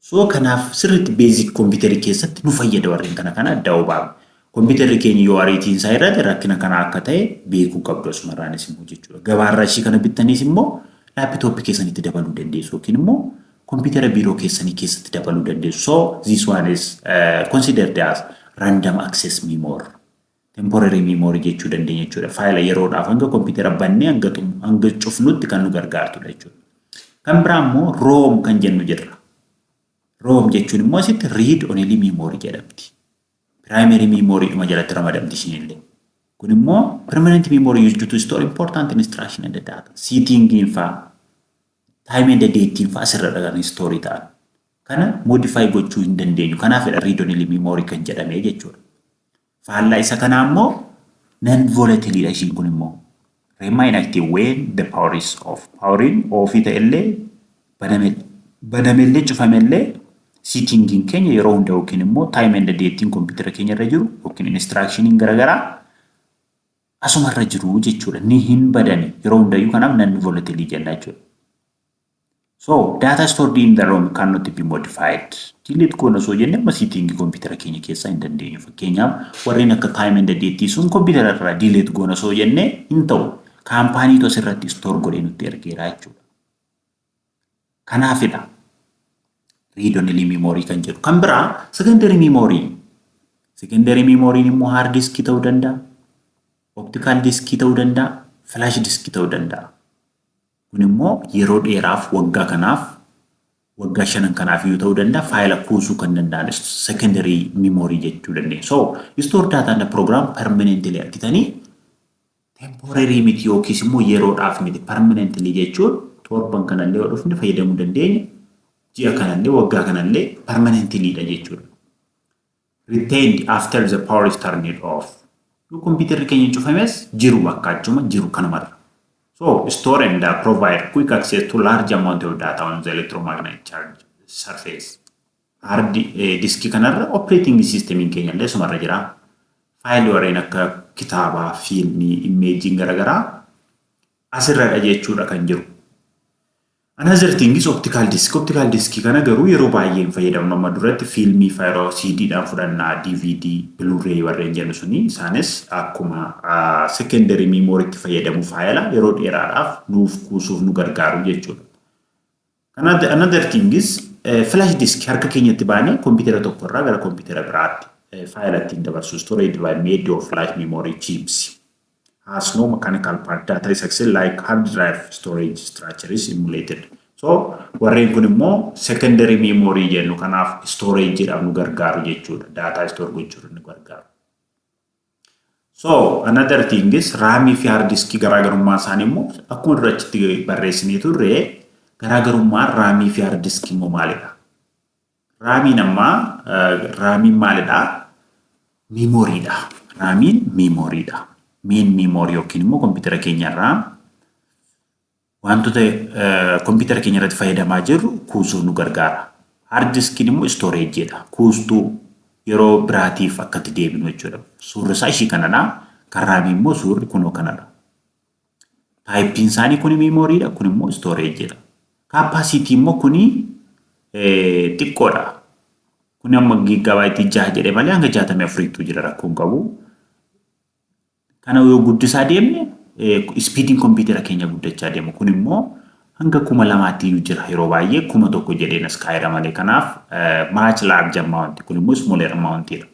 So kanaaf sirriitti basic kompiitarii keessatti nu fayyada warreen kana kana adda baafne. Kompiitarri keenya yoo ariitiin isaa irratti rakkina kana akka ta'e beekuu qabdu asumarraanis immoo jechuudha. Gabaarraa ishii kana bittaniis immoo laapitooppii keessanitti dabaluu dandeessu yookiin immoo kompiitara biiroo keessanii keessatti dabaluu dandeessu. So this one is considered as random access memory. Temporary memory jechuu dandeenya jechuudha. Faayila yeroodhaaf hanga kompiitara bannee hanga cufnutti kan nu gargaartudha jechuudha. Kan biraa immoo ROM kan jennu jirra. ROM jechuun immoo asitti read only memory jedhamti. Primary memory dhuma jalatti ramadamti ishiin. Kun immoo permanent memory used to store important instruction and data. Settingiin faa, time and datein faa asirra kan store ta'an. Kana modify gochuu hin dandeenyu. Kanaafidha read only memory kan jedhame jechuudha. Faallaa isa kanaa immoo non volatile dha ishiin kun immoo. Remain active when the power is off. Poweriin offii ta'ellee, banamellee, cufamellee settingiin keenya yeroo hunda yookiin immoo time and datein kompiitara keenya irra jiru yookiin instructioniin garaagaraa asumarra jiru jechuudha. Ni hin badani yeroo hundayyuu, kanaaf non volatile jenna jechuudha. So data stored in the ROM cannot be modified. Delete goona osoo jenne amma settingii kompiitara keenya keessaa hin dandeenyu. Fakkeenyaaf, warreen akka time and date sun kompiitara irraa delete goona osoo jenne hin ta'u. Kaampaaniitu asirratti store godhee nutti ergeera jechuudha. Kanaafidha read only memory kan jedhu. Kan biraa secondary memory. Secondary memory immoo hard disk ta'uu danda'a, optical disk ta'uu danda'a, flash disk ta'uu danda'a. Kun immoo yeroo dheeraaf, waggaa kanaaf, waggaa 5 kanaaf iyyuu ta'uu danda'a, faayila kuusuu kan danda'an secondary memory jechuu dandeenya. So store data and program permanently. Argitanii, temporary miti yookiis immoo yeroodhaaf miti. Permanently jechuun torban kanallee yoo dhufne fayyadamuu dandeenya. Ji'a kanallee, waggaa kanallee permanently dha jechuudha. Retained after the power is turned off. Yoo kompiitarri keenya cufames jiru, bakka achuma jiru kanumarra. So store and provide quick access to large amount of data on the electromagnetic charge surface. Hard diskii kanarra operating systemiin keenya illee sumarra jira. Faayilii warreen akka kitaabaa, fiilmii, imageiin garaagaraa asirradha jechuudha kan jiru. Another thing is optical disk. Optical disk kana garuu yeroo baay'ee hin fayyadamnu. Amma duratti fiilmii yeroo CD-dhaan fudhannaa, DVD, Blu-ray warreen jennu suni, isaanis akkuma secondary memory itti fayyadamu, faayila yeroo dheeraadhaaf nuuf kuusuuf nu gargaaru jechuudha. Another thing is flash disk. Harka keenyatti baanee kompiitara tokko irraa gara kompiitara biraatti faayila ittiin dabarsu, storage by made of flash memory chips. Has no mechanical part. Data is accessed like hard drive. Storage structure is emulated. So warreen kun immoo secondary memory jennu, kanaaf storage jedhaaf nu gargaaru jechuudha. Data store gochuuf nu gargaaru. So another thing is RAMii fi hard diskii garaagarummaa isaanii immoo akkuma dura achitti barreessinee turre, garaagarummaan RAMii fi hard diskii immoo maalidha? RAMiin ammaa, RAMiin maalidha? Memorydha. RAMiin memorydha. Main memory yookiin immoo kompiitara keenyarraa wantoota kompiitara keenya irratti fayyadamaa jirru kuusuuf nu gargaara. Hard diskiin immoo storagedha. Kuustuu yeroo biraatiif akka itti deebinu jechuudha. Suurri isaa ishii kanadha. Kan RAMii immoo suurri kunoo kanadha. Typeiin isaanii kuni memorydha, kun immoo storagedha. Capacity immoo kuni xiqqoodha. Kun amma gigabyte 6 jedhee malee hanga 64tu jira, rakkoon qabu. Kana yoo guddisaa deemne speediin kompiitara keenya guddachaa deema. Kun immoo hanga 2000tti iyyuu jira, yeroo baay'ee 1000 jedheen as kaa'eera malee. Kanaaf much large amount, kun immoo smaller amount dha.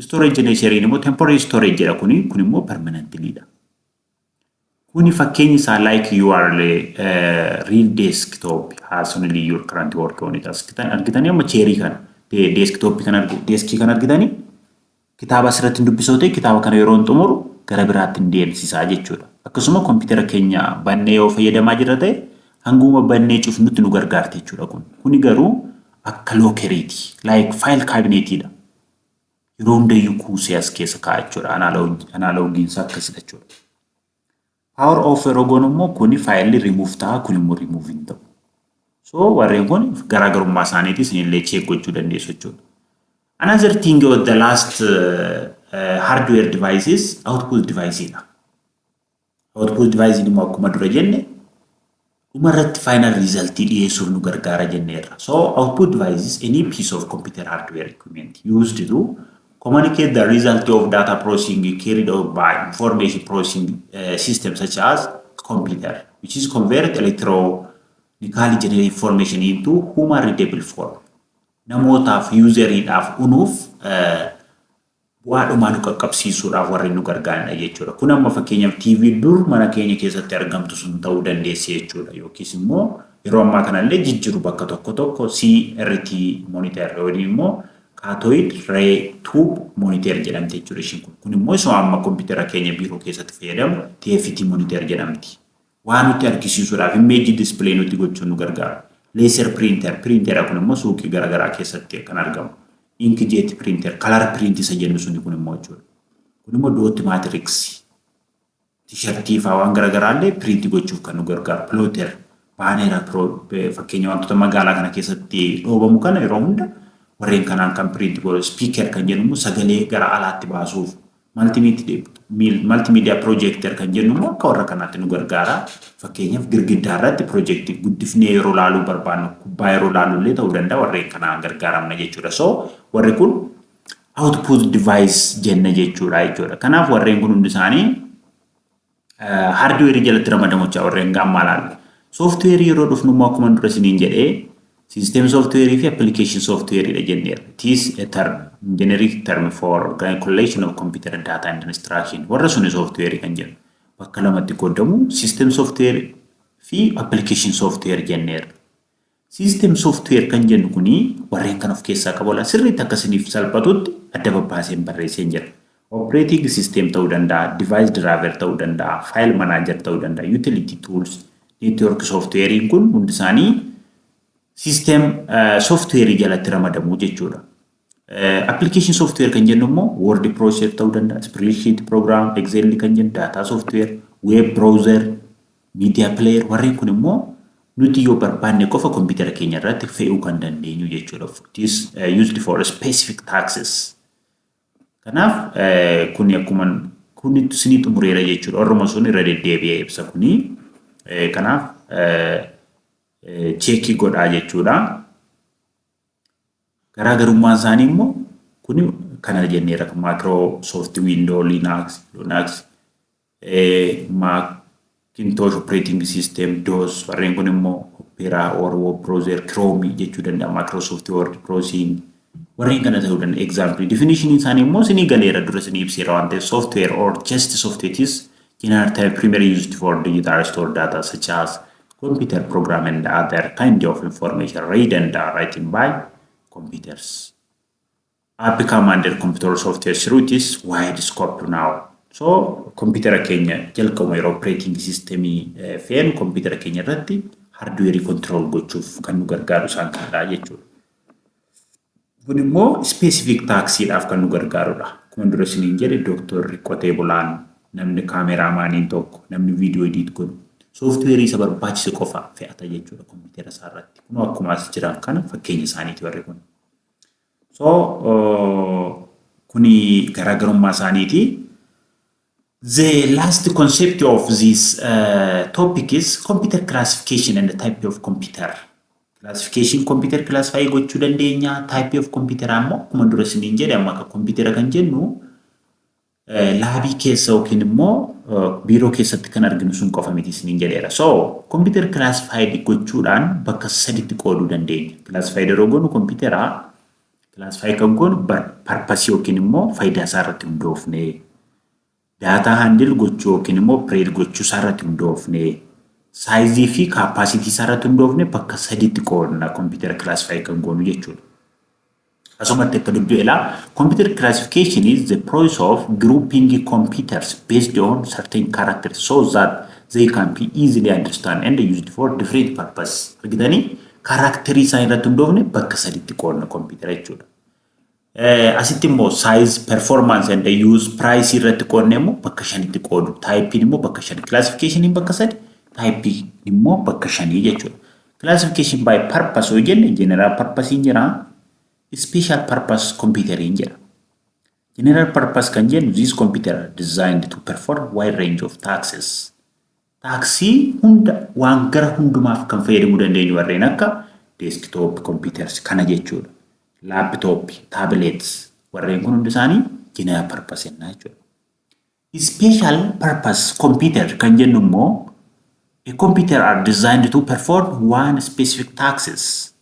Storage nature immoo temporary storage jedha, kuni kun immoo permanently dha. Kuni fakkeenyi isaa like you are real desktop has only your current work on it. Argitanii, amma chairii kana, desktop kana, deskii kana argitanii, kitaaba asirratti hin dubbisoo ta'e, kitaaba kana yeroo hin xumuru gara biraatti hin deemsisaa jechuudha. Akkasuma kompiitara keenya bannee yoo fayyadamaa jirra ta'e, hanguma bannee cufnutti nu gargaarti jechuudha kun. Kuni garuu akka lockeriiti. Like file cabinetiidha. Yeroo hundayyuu kuusee as keessa kaa'a jechuudha. Analogyiinsaa akkasidha jechuudha. Power off yeroo goonu immoo kuni faayilli remove ta'a, kun immoo remove hin ta'u. So warreen kun garaagarummaa isaaniitis isinillee check gochuu dandeessu jechuudha. Another thing of the last hardware devices, output device dha. Output device immoo akkuma dura jenne dhumarratti final result dhiyeessuuf nu gargaara jenneerra. So output device is any piece of computer hardware equipment used to communicate the result of data processing carried out by information processing system such as computer, which is convert electronically generated information into human readable form. Namootaaf, useriidhaaf, unuuf bu'aa dhumaa nu qaqqabsiisuudhaaf warreen nu gargaaranidha jechuudha. Kun amma fakkeenyaaf TV dur mana keenya keessatti argamtu sun ta'uu dandeessi jechuudha. Yookiis immoo yeroo ammaa kanallee jijjiiru bakka tokko tokko CRT monitor yookiin immoo cathode ray tube monitor jedhamti jechuudha ishiin kun. Kun immoo isuma amma kompiitara keenya biiroo keessatti fayyadamu TFT monitor jedhamti. Waa nutti argisiisuudhaaf, image display nutti gochuun nu gargaara. Laser printer, printera kun immoo suuqii garaagaraa keessatti kan argamu. Inkjet printer, color print isa jennu suni kun immoo jechuudha. Kun immoo dot matrix. T-shirtii fa'aa waan garaagaraa illee print gochuuf kan nu gargaaru. Plotter, bannera, fakkeenya wantoota magaalaa kana keessatti dhoobamu kana yeroo hunda warreen kanaan kan print godhu. Speaker kan jennu immoo sagalee gara alaatti baasuuf. Multimedia projector kan jennu immoo akka warra kanaatti nu gargaara. Fakkeenyaaf girgiddaa irratti projectii guddifnee yeroo laaluu barbaannu, kubbaa yeroo laallu illee ta'uu danda'a, warreen kanaan gargaaramna jechuudha. So warri kun output device jenna jechuudha. Kanaaf warreen kun hundi isaanii hardware jalatti ramadamu jecha warreen gammaa laalle. Software yeroo dhufnu immoo akkuma dura isiniin jedhee system software fi application software dha jenneerra. It is a term, generic term for collection of computer data and instruction. Warra suni software kan jennu. Bakka lamatti qoodamu, system software fi application software jenneerra. System software kan jennu kuni warreen kan of keessaa qabu sirriitti akka isiniif salphatutti adda babbaaseen barreesseen jira. Operating system ta'uu danda'a, device driver ta'uu danda'a, file manager ta'uu danda'a, utility tools, network softwarein kun hundi isaanii system software jalatti ramadamuu jechuudha. Application software kan jennu immoo word processor ta'uu danda'a, spreadsheet program, Excel kan jennu, data software, web browser, media player warreen kun immoo nuti yoo barbaanne qofa kompiitara keenya irratti fe'uu kan dandeenyu jechuudha. It is used for specific tasks. Kanaaf kuni akkuma kuni isinii xumureera jechuudha. Orma sun irra deddeebi'ee ibsa kuni. Kanaaf check godhaa jechuudha. Garaagarummaan isaanii immoo kuni kana jenneera, Microsoft Windows, Linux, Macintosh operating system, DOS, warreen kun immoo Opera or web browser, Chrome jechuu danda'a, Microsoft Word processing warreen kana ta'uu danda'a. Example definition isaanii immoo isinii galeera, dura isinii ibseera waan ta'eef, software or just software is general type primarily used for digital store data such as computer program and other kind of information read and written by computers. App come under computer software through its wide scope now. So kompiitara keenya jalqabuma yeroo operating systemii feenu kompiitara keenya irratti hardware control gochuuf kan nu gargaaru isaan kanadha jechuudha. Kun immoo specific taskiidhaaf kan nu gargaarudha. Akkuma dura isiniin jedhe, dooktorri, qotee bulaan, namni kaameeraamaaniin tokko, namni viidiyoo edit godhu softwareii isa barbaachise qofa fe'ata jechuudha kompiitara isaa irratti. Kunoo akkuma as jiran kana fakkeenya isaaniiti warri kun. So kuni garaagarummaa isaaniiti. The last concept of this topic is computer classification and the type of computer. Classification computer classify gochuu dandeenya. Type of computer ammoo akkuma dura isiniin jedhe, amma akka computer kan jennu labii keessa yookiin immoo biiroo keessatti kan arginu sun qofa miti isiniin jedheera. So computer classified gochuudhaan bakka saditti qooduu dandeenya. Classified yeroo goonu computeraa classify kan goonu purpose yookiin immoo faayidaa isaa irratti hundoofne, data handle gochuu yookiin immoo operate gochuu isaa irratti hundoofne, sizeii fi capacity isaa irratti hundoofne bakka saditti qoodna computer classify kan goonu jechuudha. Asumatti akka dubbii ilaa, computer classification is the process of grouping computers based on certain characters so that they can be easily understood and used for different purpose. Argitanii, characterii isaa irratti hundoofne bakka saditti qoodna computer jechuudha. Asitti immoo size, performance and use, price irratti qoodne immoo bakka shanitti qoodu. Typeiin immoo bakka shani. Classification bakka sadi, typeiin immoo bakka shanii jechuudha. Classification by purpose yoo jenne, general purpose jira, special purpose computeriin jira. General purpose kan jennu, this computer are designed to perform wide range of tasks. Taskii hunda waan gara hundumaaf kan fayyadamuu dandeenyu warreen akka desktop computers kana jechuudha. Laptop, tablets warreen kun hundi isaanii general purpose jennaa jechuudha. Special purpose computer kan jennu immoo, a computer are designed to perform one specific tasks.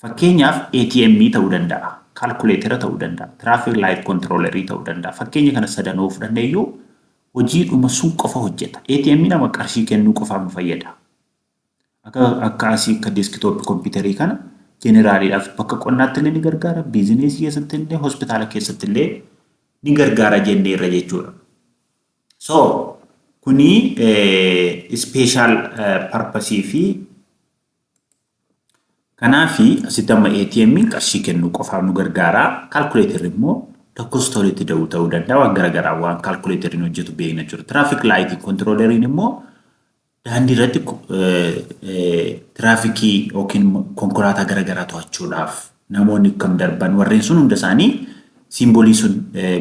Fakkeenyaaf ATM ta'uu danda'a, calculator ta'uu danda'a, traffic light controller ta'uu danda'a. Fakkeenya kana sadanuu fudhannee iyyuu hojiidhuma sun qofa hojjeta. ATM nama qarshii kennuu qofaaf nu fayyada. Akka asii akka desktop computerii kana generaliidhaaf bakka qonnaatti illee ni gargaara, businessii keessatti illee, hospitaala keessatti illee ni gargaara jenneerra jechuudha. So kuni special purposeii fi kanaafi asitti amma ATM qarshii kennuu qofaaf nu gargaara. Calculatorri immoo lakkoofsa walitti da'uu ta'uu danda'a, waan garaagaraa waan calculatorriin hojjetu beekna jechuudha. Traffic lightii controlleriin immoo daandii irratti tiraafikii yookiin konkolaataa garaagaraa to'achuudhaaf, namoonni akkam darban warreen sun hunda isaanii symbolii sun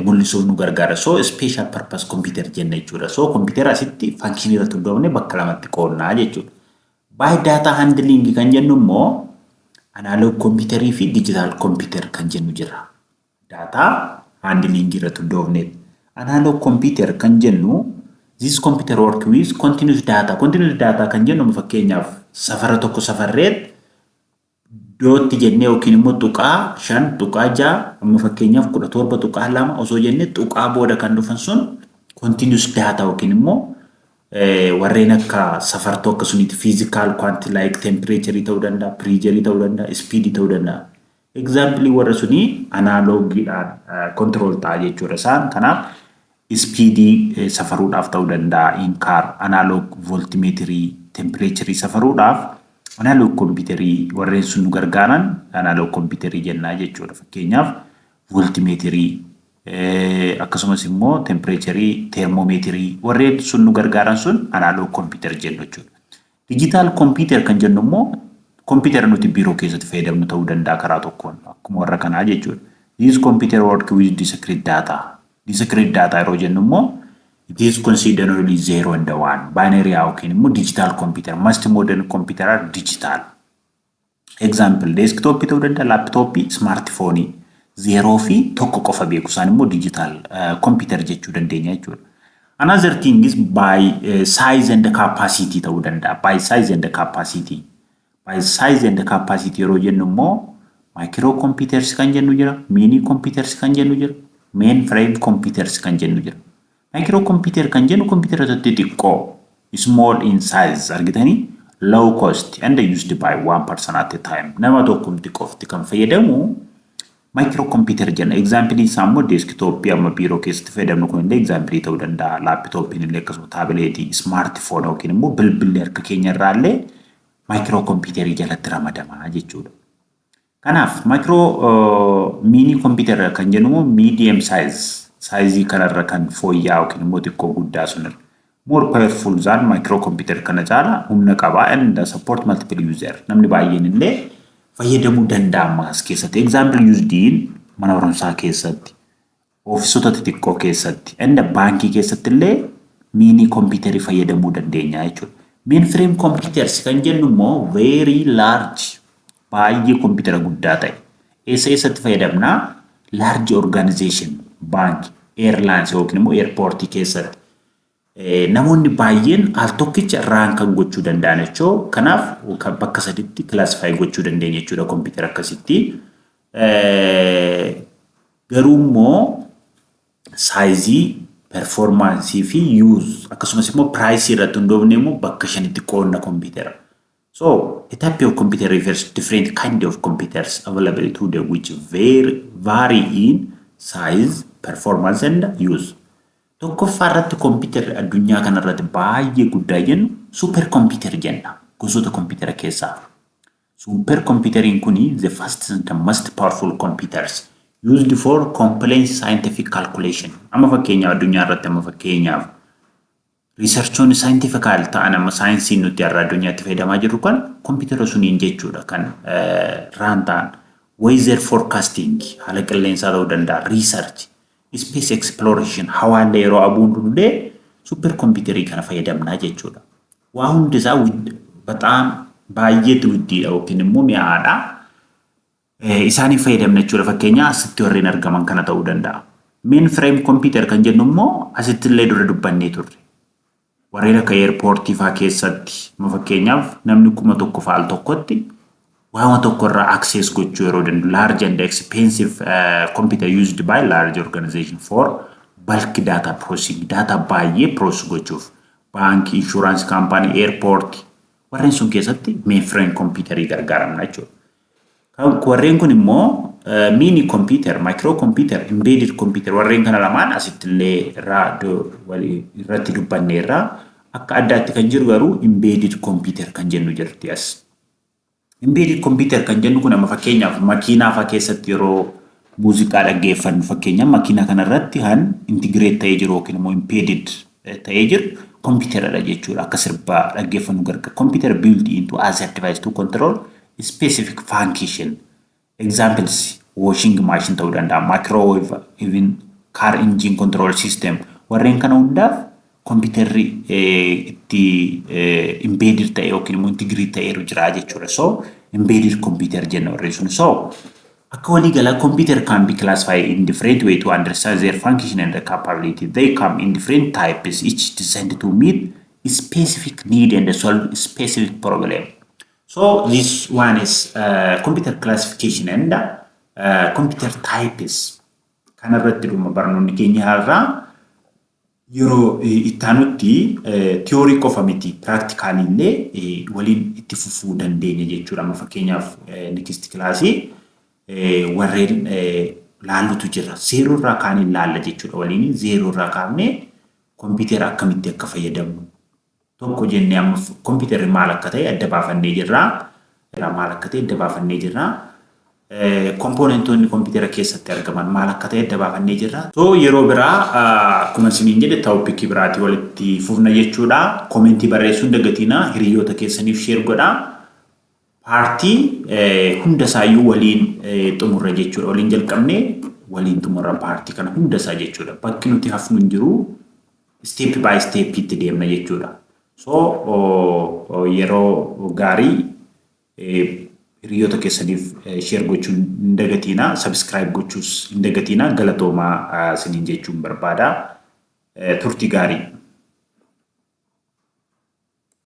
mul'isuuf nu gargaara. So special purpose computer jenna jechuudha. So computer asitti functionii irratti hundoofne bakka lamatti qoodnaa jechuudha. By data handling kan jennu immoo analog computerii fi digital computer kan jennu jira. Data handling irratti hundoofne. Analog computer kan jennu, this computer work with continuous data. Continuous data kan jennu fakkeenyaaf safara tokko safarreet dootti jennee yookiin immoo 0.5 0.6, amma fakkeenyaaf 17.2 osoo jennee, tuqaa booda kan dhufan sun continuous data yookiin immoo Warreen akka safartuu akkasumatti physical quantity like temperature ta'uu danda'a, pressure ta'uu danda'a, speed ta'uu danda'a. Example warra sunii analogiidhaan control ta'a jechuudha isaan. Kanaaf speedii safaruudhaaf ta'uu danda'a, in car analog voltmeterii, temperature safaruudhaaf analog computerii warreen sun nu gargaaran analog computerii jennaa jechuudha. Fakkeenyaaf voltmeterii, akkasumas immoo temperaturii, thermometerii warreen sun nu gargaaran sun analog computer jennu jechuudha. Digital computer kan jennu immoo kompiitara nuti biiroo keessatti fayyadamnu ta'uu danda'a karaa tokkoon akkuma warra kanaa jechuudha. This computer work with discrete data. Discrete data yeroo jennu immoo it is considered only zero and one binary yookiin immoo digital computer. Most modern computer are digital. Example, desktop ta'uu danda'a, laptop, smartphone, zero fi tokko qofa beeku, isaan immoo digital computer jechuu dandeenya jechuudha. Another thing is by size and capacity ta'uu danda'a. By size and capacity. By size and capacity yeroo jennu immoo micro computers kan jennu jira, mini computers kan jennu jira, mainframe computers kan jennu jira. Micro computer kan jennu computer xixiqqoo, small in size argitanii, low cost and used by one person at a time. Nama tokkumti qofti kan fayyadamu micro computer jenna. Example isaa immoo desktopii amma biiroo keessatti fayyadamnu kun illee example ta'uu danda'a. Laptopiin illee akkasuma, tabletii, smartphone yookiin immoo bilbilli harka keenya irraa illee micro computerii jalatti ramadama jechuudha. Kanaaf micro mini computer kan jennu immoo medium size, sizeii kanarra kan fooyya'aa yookiin immoo xiqqoo guddaa sunirra. More powerful than micro computer, kana caala humna qaba, and support multiple user. Namni baay'een illee fayyadamuu danda'a as keessatti. Example, used in mana barumsaa keessatti, ofiisota xixiqqoo keessatti, and baankii keessatti illee mini computerii fayyadamuu dandeenya jechuudha. Mainframe computers kan jennu immoo very large, baay'ee kompiitara guddaa ta'e. Eessa eessatti fayyadamnaa? Large organization, baankii, airlines yookiin immoo airportii keessatti. Namoonni baay'een al tokkicha run kan gochuu danda'an jechuu. Kanaaf bakka saditti classify gochuu dandeenya jechuudha kompiitara akkasitti. Garuu immoo sizeii, performanceii fi use akkasumas immoo priceii irratti hundoofne immoo bakka shanitti qoodna kompiitara. So, a type of computer refers to different kind of computers available today which vary in size, performance and use. Tokkoffaa irratti kompiitarri addunyaa kanarratti baay'ee guddaa jennu super computer jenna, gosoota kompiitara keessaa. Super computeriin kuni the fastest and the most powerful computers used for complex scientific calculation. Amma fakkeenyaaf addunyaa irratti, amma fakkeenyaaf researchoonni scientifical ta'an, amma saayinsiin nuti har'a addunyaatti fayyadamaa jirru kan kompiitara suniin jechuudha kan run ta'an. Weather forecasting, haala qilleensaa ta'uu danda'a, research, space exploration, hawaallee yeroo abuun illee super computerii kana fayyadamnaa jechuudha. Waa hundi isaa በጣም baay'eetu guddiidha yookiin immoo mi'aadha. Isaaniif fayyadamna jechuudha. Fakkeenya asitti warreen argaman kana ta'uu danda'a. Mainframe computer kan jennu immoo asitti illee dura dubbannee turre. Warreen akka airportii fa'aa keessatti, fakkeenyaaf namni 1000 fa'aa al tokkotti waama tokko irraa access gochuu yeroo danda'u, large and expensive computer used by large organization for bulk data processing, data baay'ee process gochuuf, baankii, insurance company, airport warreen sun keessatti mainframe computerii gargaaramna jechuudha. Warreen kun immoo mini computer, micro computer, embedded computer warreen kana lamaan asitti illee irratti dubbanneerra. Akka addaatti kan jiru garuu embedded computer kan jennu jirti as. Embedded computer kan jennu kun amma fakkeenyaaf makiinaa fa'aa keessatti yeroo muuziqaa dhaggeeffannu, fakkeenyaaf makiinaa kanarratti kan integrate ta'ee jiru yookiin immoo embedded ta'ee jiru kompiitaradha jechuudha. Akka sirbaa dhaggeeffannu gargaara. Computer built into other device to control specific function. Examples, washing machine ta'uu danda'a, microwave, even car engine control system, warreen kana hundaaf kompiitarri itti embedded ta'e yookiin immoo integrate ta'eeru jira jechuudha. So embedded computer jenna warreen sun. So akka waliigalaa computer can be classified in different way to understand their function and the capability. They come in different types, each designed to meet specific need and solve specific problem. So this one is computer classification and computer types. Kanarratti dhuma barnoonni keenya har'aa. Yeroo ittaanutti theory qofa miti, practicalii illee waliin itti fufuu dandeenya jechuudha. Amma fakkeenyaaf next classii warreen laallutu jira. Zero irraa kaaniin laalla jechuudha waliin. Zero irraa kaafnee kompiitara akkamitti akka fayyadamnu tokko jennee, amma kompiitarri maal akka ta'e adda baafannee jirra. Maal akka ta'e adda baafannee jirra. Componentoonni kompiitara keessatti argaman maal akka ta'e adda baafannee jirra. So yeroo biraa akkuma isiniin jedhe topicii biraatii walitti fufna jechuudha. Commentii barreessuun dagatinaa, hiriyoota keessaniif share godhaa. Partii hunda isaayyuu waliin xumurra jechuudha. Waliin jalqabnee waliin xumurra partii kana hunda isaa jechuudha. Bakki nuti hafnu hin jiru, step by step itti deemna jechuudha. So yeroo gaarii, hiriyoota keessaniif share gochuun hin dagatinaa, subscribe gochuus hin dagatinaa. Galatoomaa isiniin jechuun barbaada. Turtii gaarii.